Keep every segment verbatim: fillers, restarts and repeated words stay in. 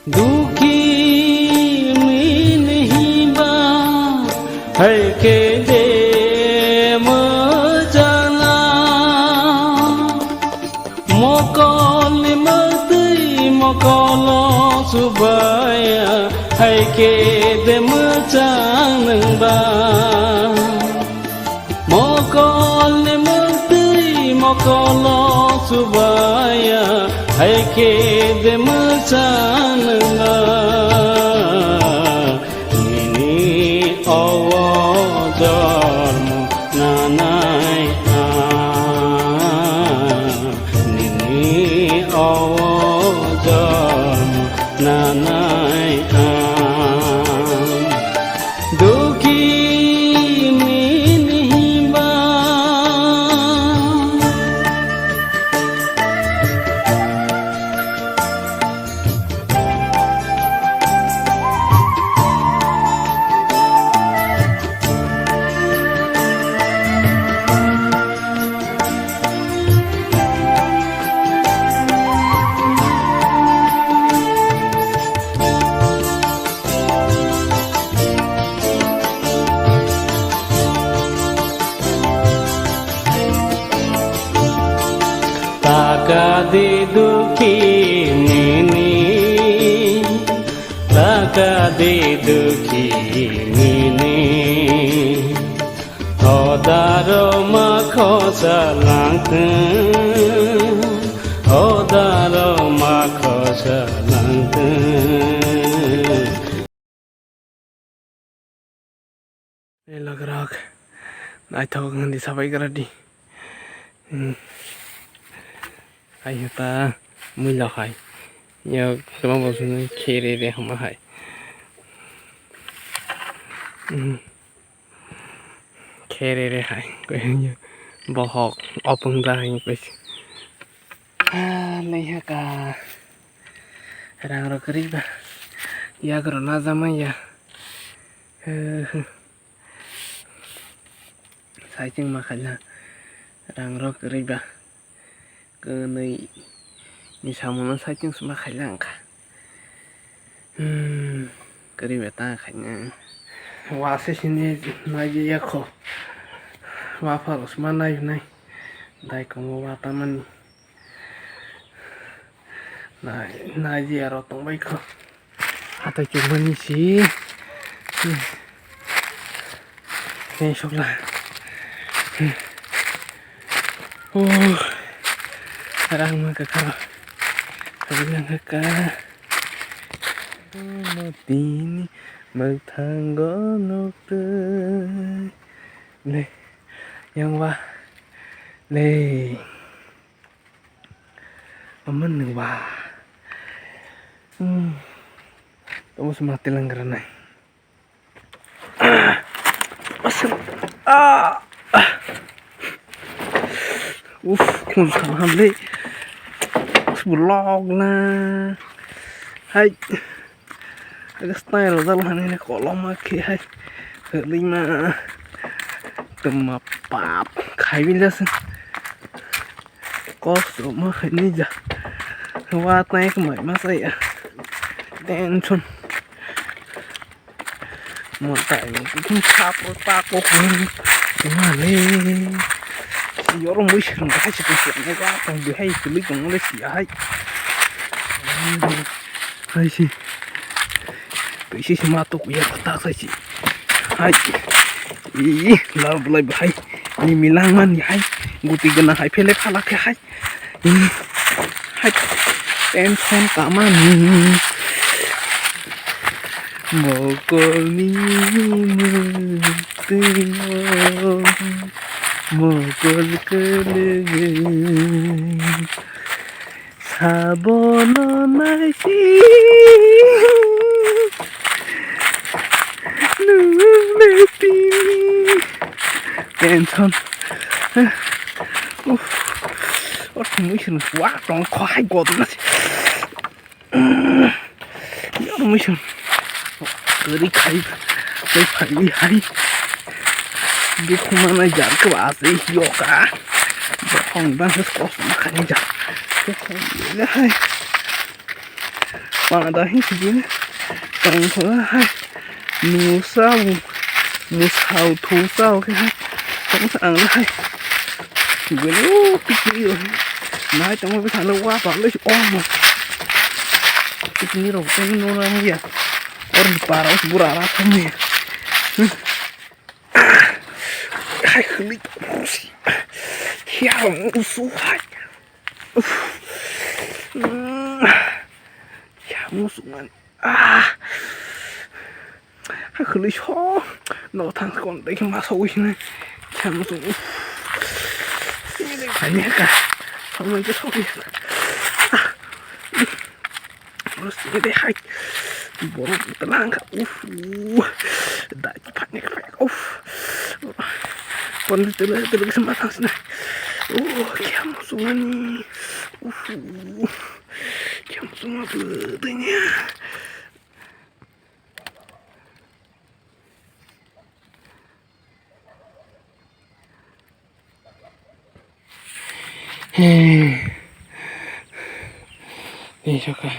Dukhi mini hiba hai khe de mwchana. Mokolni mwtwi mokolo subaya hai khe de mwchang nwngba. Mokolni mwtwi mokolo subaya hai khe de mwchang nwngba. Nini owo jormo nanai ang, nini owo jormo nanai ang. Dukhi mini hiba. Taka di dukhi mini, taka di dukhi mini. Hodaro ma khosa langthwng, hodaro ma khosa langthwng. Lokrok, naithok wngdi sabai gra di. Hmm. Hai hota muila hai. Yo, tuma bo sunu khere re hama hai. Hmm. Khere re hai. Bohok, opung da hai, koisi. Ah, leha ka. Rang rok kwrwi ba. Yak rw na jama ya. Saichung ma khaina. Rang rok kwrwi ba. Kwnwi ni samungno saichung ma khaina wngkha. Hmm, kwrwi ba ta khaina. Wa se sini nai ya kho. Wa pharo sma nai nai. Dai kongo wa tamani. Nai, nai je aro tongbai kho. Hatai chukmani si. Khe sokla. Oh. Rang ma ka kha. Rang ka. Tini mwthango nukte. Le. Yang wa. Le. Aman ni wa. Hmm. Tamo sama telang granai. Asal. Ah. Uf, kun sana le. Bulog na. Hai. Aga style dal hani ne koloma khe hai. Heli ma. Tuma pap. Khai bin jasin. Kosto ma khaini ja. Wa tai kmai ma saya. Tension. Mo tai ni kum sapo tako kum. Ma le. Si yoro mo isirung ka si ko si ne wa tong bi hai kuli tong le si hai. Hai si. Twi si sima tuk ya kota sai si. Hai. Ih, lal belai bahai. Ni milang man ni hai. Guti gana hai pele phalak ya hai. Ih. Hai. Tension kamani. Mokol ni mukti mo. Mokol kele. Sabono naisi nune pini. Tension. Uff. Ot muisun wa tong kho hai god nasi. Yor muisun. Kari khai. Koi phai hai. Dukhu manai jar khe ba asai yoka. Bokhong dan ses kos ma khani jar. Bokhong le hai. Pala da hin sibin. Tang thola hai. Nusa bu. Musau thusa oke hai. Tang sa ang hai. Gelo pikni yo. Nai tang mo sa lo wa pa lo o mo. Pikni ro tang no na ya. Or para os bura ra tang ya. Hai khli. Ya musu hai. Uff. Mm. Ya musu man. Ah. Khwlwi so no thang kon dei ma so wi ne. Khe musu. Ani ka. Samai ke so wi. Musu de hai. Borok telang ka. Uff. Da ki phane ka. Uff. Kon tele tele ke sama thang sna. Oh, khe musu mani. Uff. Khe musu ma bu de nya. Hei. Hei, saka.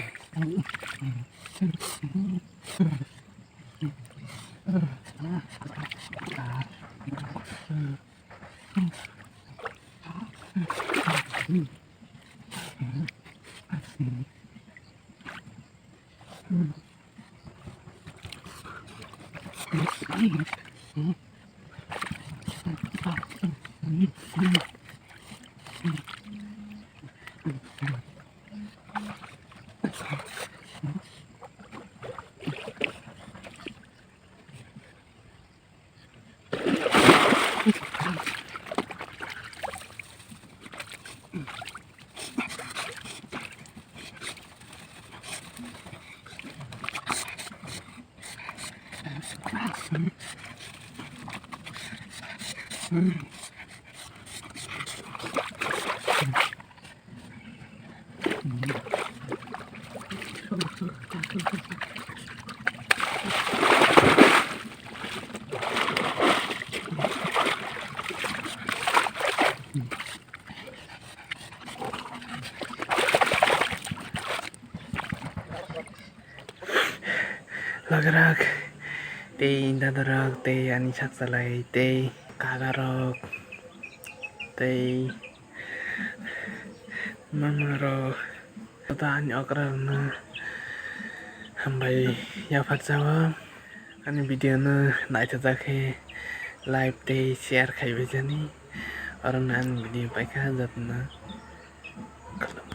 Logerok, tei dadarok, tei ani sak chalai, tei kakarok, tei mamarok, joto ani okrarokno hambai yapharjao. Ani video no naithajak khe like tei share khaibai jani. Oro no ani video paikha jotono khulum.